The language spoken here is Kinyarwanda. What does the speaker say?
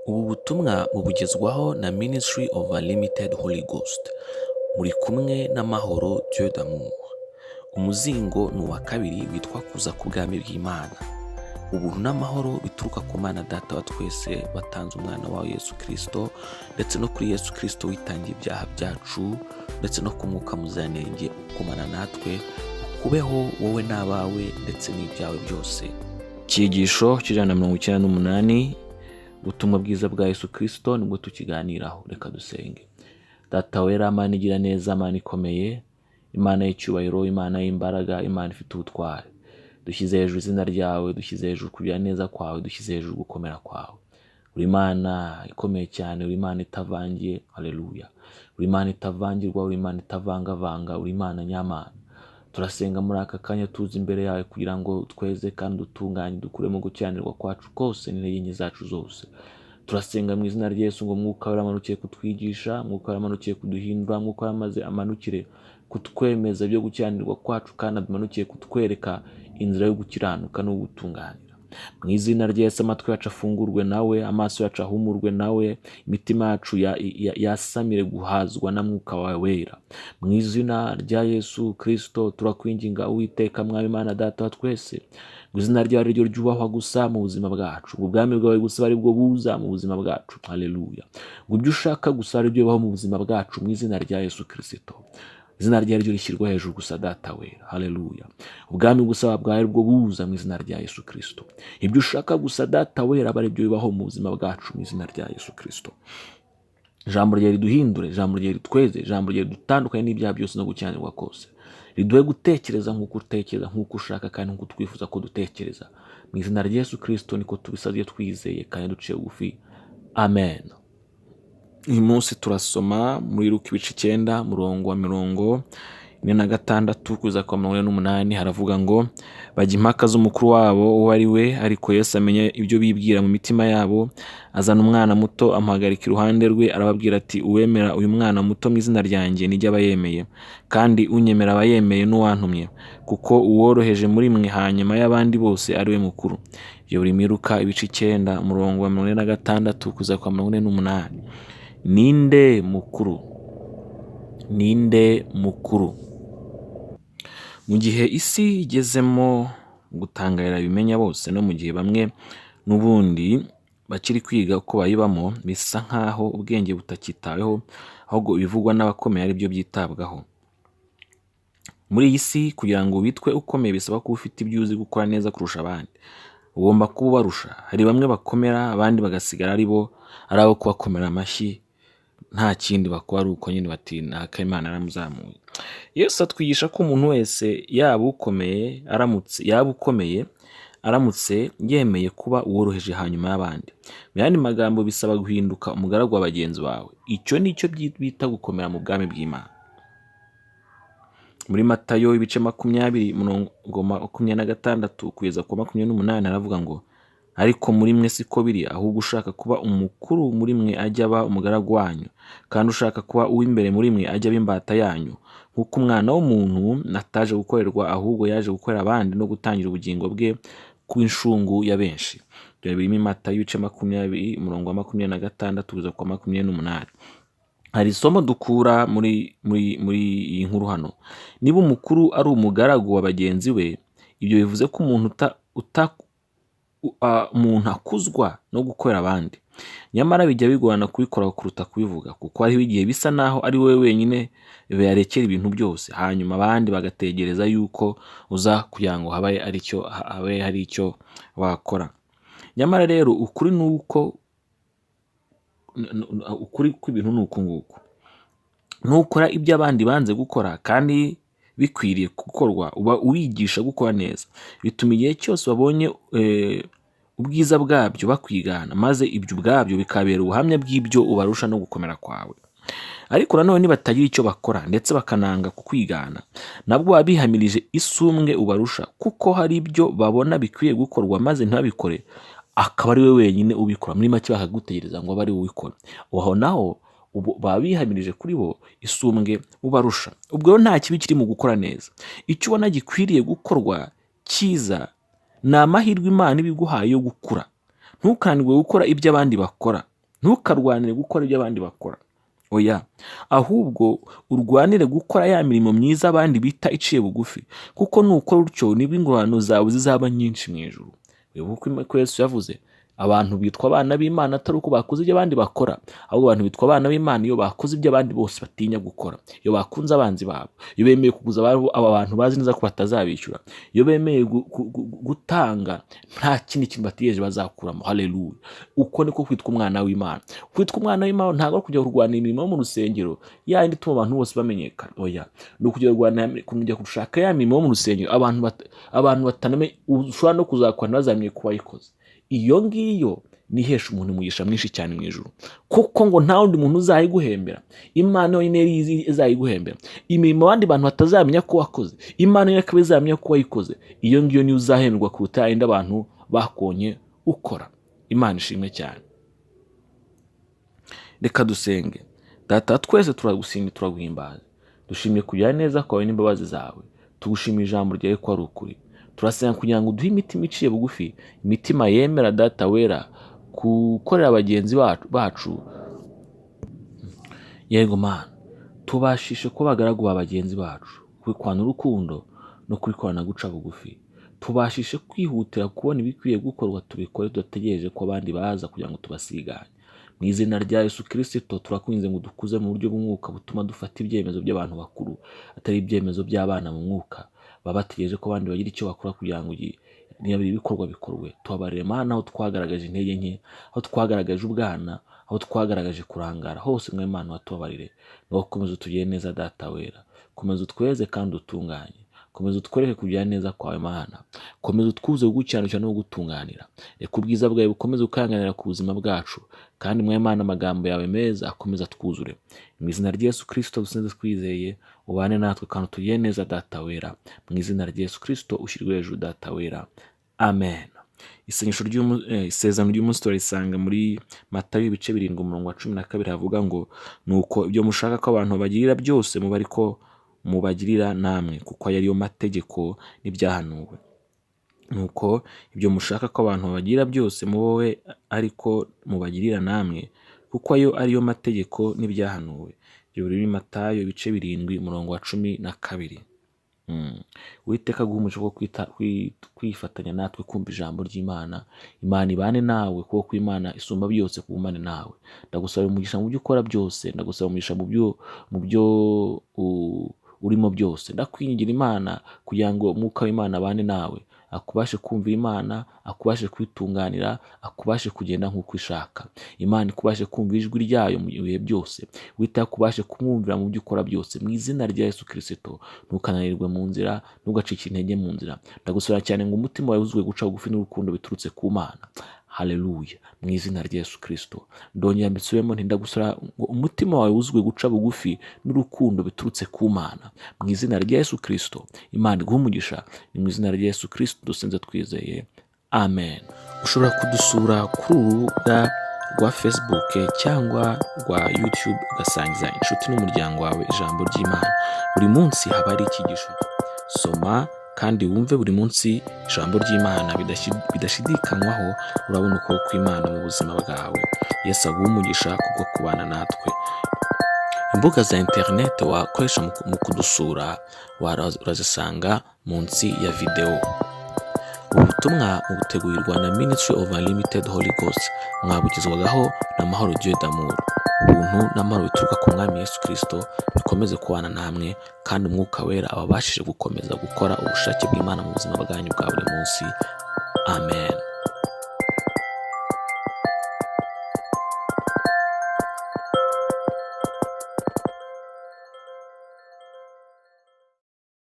Ubu butumwa mubugezwaho na Ministry of Unlimited Holy Ghost. Muri kumwe n'Amahoro Dieu d'amour. Umuzingo ni uwa kabiri witwa Kuza k'Ubwami bw'Imana. Ubuntu n'amahoro bituruka ku Mana Data wa twese watanze umwana wawe Yesu Kirisito, ndetse no kuri Yesu Kirisito witangiye ibyaha byacu, ndetse no ku Mwuka Muziranenge ukumana natwe, ukubeho wowe n'abawe ndetse n'ibyawe byose. Icyigisho cy'198, ubutumwa bwiza bwa Yesu Kirisito, nibwo tukiganiraho. Reka dusenge. Data wera, Mana igira neza, Mana ikomeye, Imana y'icyubahiro, Imana y'imbaraga, Imana ifite ubutwari, dushyize hejuru izina ryawe, dushyize hejuru kugira neza kwawe, dushyize hejuru gukomera kwawe. Uri Imana ikomeye cyane, uri Imana itavangiye, haleluya. Uri Imana itavangirwa, uri Imana itavangavanga, uri Imana nyamana. Turasenga muri aka kanya tuza imbere yawe kugira ngo tweze kandi dutunganye, dukuremo gukiranirwa kwacu kose n'intege nke zacu zose. Turasenga mu izina rya Yesu ngo Mwuka wera amanukiye kutwigisha, Mwuka wera amanukiye kuduhindura, Mwuka wera amaze amanukire kutwemeza ibyo gukiranirwa kwacu, kandi amanukiye kutwereka inzira yo gukiranuka no gutunganira. Mu izina rya Yesu, amatwi yacu afungurwe nawe, amaso yacu ahumurwe nawe, imitima yacu yasamire guhazwa na Mwuka wawe wera. Mu izina rya Yesu Kirisito turakwinginga, Uwiteka Mwami Imana Data wa twese, ngo izina ryawe ari ryo ryubahwa gusa mu buzima bwacu, ngo ubwami bwawe gusa ari bwo buza mu buzima bwacu, haleluya. Ngo ibyo ushaka gusa ari byo bibaho mu buzima bwacu, mu izina rya Yesu Kirisito. Izina rye ryo rishyirwa hejuru gusa, Data wera, haleluya. Ubwami gusa bwawe bwo buza mu izina rya Yesu Kirisito. Ibyo ushaka gusa, Data wera, aba ari byo bibaho mu buzima bwacu, mu izina rya Yesu Kirisito. Ijambo ryawe riduhindure, ijambo ryawe ritweze, ijambo ryawe ridutandukanye n'ibyaha byose no gukiranirwa kose, riduhe gutekereza nk'uko utekereza, nk'uko ushaka kandi nk'uko twifuza ko dutekereza. Mu izina rya Yesu Kirisito niko tubisabye twizeye kandi duciye bugufi, amen. Uyu munsi turasoma muri Luka ibice 9, murongo wa 46 kugeza ku 48. Haravuga ngo: "Bajya impaka z'umukuru wabo uwo ari we. Ariko Yesu amenya ibyo bibwira mu mitima yabo, azana umwana muto, amuhagarika iruhande rwe, arababwira ati: 'Uwemera uyu mwana muto mu izina ryanjye nijye aba yemeye, kandi unyemera aba yemeye n'uwantumye, kuko uworoheje muri mwe hanyuma y'abandi bose ari we mukuru.'" Ibyo biri muri Luka ibice 9, umurongo wa 46 kugeza ku 48. Ninde mukuru? Ninde mukuru? Mu gihe isi igezemo gutangarira bimenya bose, no mu gihe bamwe n'ubundi bakiri kwiga uko bayibamo, bisa nk'aho ubwenge butakitaweho, ahubwo ibivugwa n'abakomeye ari byo byitabwaho. Muri iyi si, kugira ngo witwe ukomeye bisaba kuba ufite ibyo uzi gukora neza kurusha abandi. Ugomba kuba ubarusha. Hari bamwe bakomera, abandi bagasigara ari bo ari abo kubakomera amashyi, nta kindi bakora, ari uko nyine bati: "Naka Imana yaramuzamuye." Yesu atwigisha ko umuntu wese, yaba ukomeye aramutse yemeye kuba uworoheje hanyuma y'abandi. Mu yandi magambo, bisaba guhinduka umugaragu wa bagenzi bawe. Icyo ni cyo bita gukomera mu bwami bw'Imana. Muri Matayo ibice 20, umurongo 26 kugeza ku 28, haravuga ngo: "Ariko muri mwe siko biri, ahubwo ushaka kuba umukuru muri mwe ajya aba umugaragu wanyu, kandi ushaka kuba uw'imbere muri mwe ajya aba imbata yanyu, nk'uko Umwana w'umuntu ataje gukorerwa, ahubwo yaje gukorera abandi no gutangira ubugingo bwe ku inshungu ya benshi." Ibyo birimo Matayo ibice 20, umurongo wa 26 kugeza ku wa 28. Hari isomo dukura muri iyi nkuru hano. Niba umukuru ari umugaragu wa bagenzi be, ibyo bivuze ko umuntu akuzwa no gukorera abandi. Nyamara bijya bigorana kubikora kuruta kubivuga, kuko hariho igihe bisa naho ari wowe wenyine barekera ibintu byose, hanyuma abandi bagategereza yuko uza kugira ngo habe hari icyo wakora. Nyamara rero ukuri ni uko ukuri kw'ibintu ni uku nguku: nukora ibyo abandi banze gukora kandi bikwiriye gukorwa, uba ubigisha gukora neza. Bituma igihe cyose babonye ubwiza bwabyo bakwigana, maze ibyo ubwabyo bikabera ubuhamya bw'ibyo ubarusha no gukomera kwawe. Ariko nanone nibatagira icyo bakora, ndetse bakananga kukwigana, nabwo baba bihamirije isumbwe ubarusha, kuko hari ibyo babona bikwiye gukorwa maze ntibabikore, akaba ari we wenyine ubikora. Muri make, bakagutegereza ngo abe ari we ubikora. Aho naho ubu baba bihamirije kuri bo isumbwe ubarusha. Ubwo rero nta kibi kiri mu gukora neza icyo ubona gikwiriye gukorwa cyiza. Ni amahirwe Imana iba iguhaye yo gukura. Ntukananirwe gukora ibyo abandi bakora, ntukarwanire gukora ibyo abandi bakora, oya, ahubwo urwanire gukora ya mirimo myiza abandi bita iciye bugufi, kuko nukora utyo nibwo ingororano zawe zizaba nyinshi mu ijuru. Wibuke ko Yesu yavuze abantu bitwa abana b'Imana atari uko bakoze ibyo abandi bakora, ahubwo abantu bitwa abana b'Imana iyo bakoze ibyo abandi bose batinya gukora, iyo bakunze abanzi babo, iyo bemeye kuguza aba bantu bazi neza ko batazabishyura, iyo bemeye gutanga nta kindi kintu bategereje bazakuramo. Haleluya! Uko niko kwitwa umwana w'Imana. Kwitwa umwana w'Imana ntabwo ari kujya kurwana imirimo yo mu rusengero yandi ituma abantu bose bamenyekana, oya, ni ukujya kurwana, kujya gushaka ya mirimo yo mu rusengero abantu batanamenye, ushobora no kuzakora ntibazamenye ko wayikoze. Iyo ngiyo nihesha umuntu umugisha mwinshi cyane mu ijuru, kuko ngo nta wundi muntu uzayiguhembera, Imana yonyine yari izi izayiguhembera. Imirimo abandi bantu batazamenya ko wakoze, Imana yonyine ikaba izamenya ko wayikoze, iyo ngiyo niyo uzahemberwa kuruta yindi abantu bakonye ukora. Imana ishimwe cyane. Reka dusenge. Data twese, turagushimye, turaguhimbaza, dushimye kugira neza kwawe n'imbabazi zawe, tugushimira ijambo ryawe ko ari ukuri. Turasenga kugira ngo uduhe imitima iciye bugufi, imitima yemera, Data wera, gukorera bagenzi bacu. Yego Mana, tubashishe kuba abagaragu ba bagenzi bacu, kubikorana urukundo no kubikorana guca bugufi. Tubashishe kwihutira kubona ibikwiye gukorwa, tubikore tudategereje ko abandi baza kugira ngo tubasigane. Mu izina rya Yesu Kirisito, turakwinginze ngo dukuze mu buryo bw'umwuka butuma dufata ibyemezo by'abantu bakuru, atari ibyemezo by'abana mu mwuka baba bategereje ko abandi bagira icyo bakora kugira ngo niba ibikorwa bikorwe. Tubabarire Mana aho twagaragaje intege nke, aho twagaragaje ubwana, aho twagaragaje kurangara hose. Mwe Mana watubabarire. Ngaho komeza utugire neza, Data wera, komeza utweze kandi utunganye, komeza utwereke kugira neza kwawe Mana, komeza utwuze kugukiranukira no kugutunganira. Reka ubwiza bwawe bukomeze gukanganira ku buzima bwacu, kandi mwe Mana amagambo yawe meza akomeze atwuzure. Mu izina rya Yesu Kirisito dusenze twizeye, ubane natwe kandi utugire neza, Data wera. Mu izina rya Yesu Kirisito ushyirwe hejuru, Data wera, amen. Isengesho isezerano ry'umunsi turarisanga muri Matayo ibice 7 umurongo wa 12, havuga ngo: "Nuko ibyo mushaka ko abantu bagirira byose, mube ariko mubagirira namwe, kuko ayo ariyo mategeko n'ibyahanuwe." Nuko ibyo mushaka ko abantu babagirira byose, mube ariko mubagirira namwe, kuko ayo ariyo mategeko n'ibyahanuwe. Ibyo biri muri Matayo ibice 7 umurongo wa 12. Uwiteka aguhe umugisha wo kwifatanya natwe kumva ijambo ry'Imana. Imana ibane nawe, kuko kw'Imana isumba byose kugumane nawe. Ndagusaba umugisha mu byo ukora byose, ndagusaba umugisha mu byo urimo byose. Ndakwingingira Imana kugira ngo umwuka w'Imana abane nawe, akubashe kumvira Imana, akubashe kwitunganira, akubashe kugenda nk'uko ishaka. Imana ikubashe kumva ijwi ryayo mu bihe byose, wita kubashe kumwumvira mu byo ukora byose. Mu izina rya Yesu Kirisito, ntukananirwe mu nzira, ntugacike intege mu nzira. Ndagusaba cyane ngo umutima wawe wuzuye guca bugufi n'urukundo biturutse ku Mana. Haleluya! Mu izina rya Yesu Kirisito, ndongera mbisubiremo nti: ndagusaba ngo umutima wawe wuzuye guca bugufi n'urukundo biturutse ku Mana. Mu izina rya Yesu Kirisito, Imana iguhe umugisha. Ni mu izina rya Yesu Kirisito dusenze twizeye, amen. Ushobora kudusura kuri uru rubuga rwa Facebook cyangwa rwa YouTube, ugasangiza inshuti n'umuryango wawe ijambo ry'Imana. Buri munsi haba hari icyigisho. Soma kandi wumve buri munsi ijambo ry'Imana. Bidashidikanywaho urabona ukuboko kw'Imana mu buzima bwawe. Yesu aguhe umugisha kubwo kubana natwe. Imbuga za interineti wakoresha mu kudusura urazisanga munsi ya videwo. Ubu butumwa mubutegurirwa na Ministry of Unlimited Holy Ghost, mwabugezwagaho na Mahoro Dieu d'Amour. Ubuntu n'amahoro bituruka ku Mwami Yesu Kirisito bikomeze kubana namwe, kandi Umwuka Wera ababashije gukomeza gukora ubushake bw'Imana mu buzima bwanyu bwa buri munsi. Amen.